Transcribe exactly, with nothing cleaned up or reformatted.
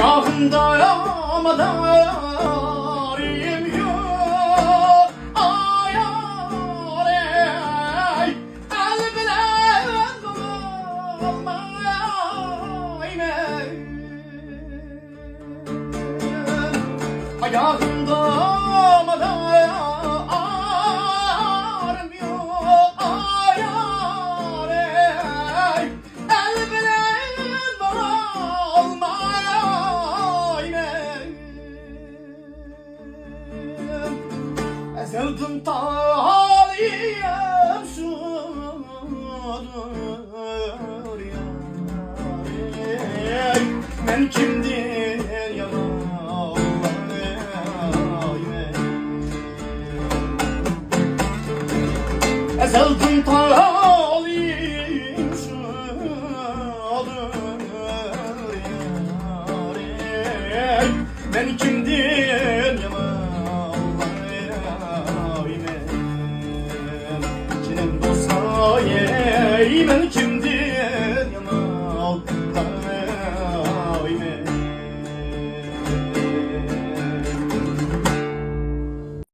ياغىمدا مادارىم يوق، ئايارەي، ئەل بىلەن بولالمايمەن. ئاياغىمدا مادارىم يوق، ئايارەي، ئەل بىلەن بولالمايمەن. ئەزەلدىن تالىيىم شۇدۇر يارەي، مەن كىمدىن يامان ئاڭلايمەن؟ ئەزەلدىن تالىيىم شۇدۇر يارەي، مەن كىمدىن يامان ئاڭلايمەن؟ جېنىم دوستاي، مەن كىم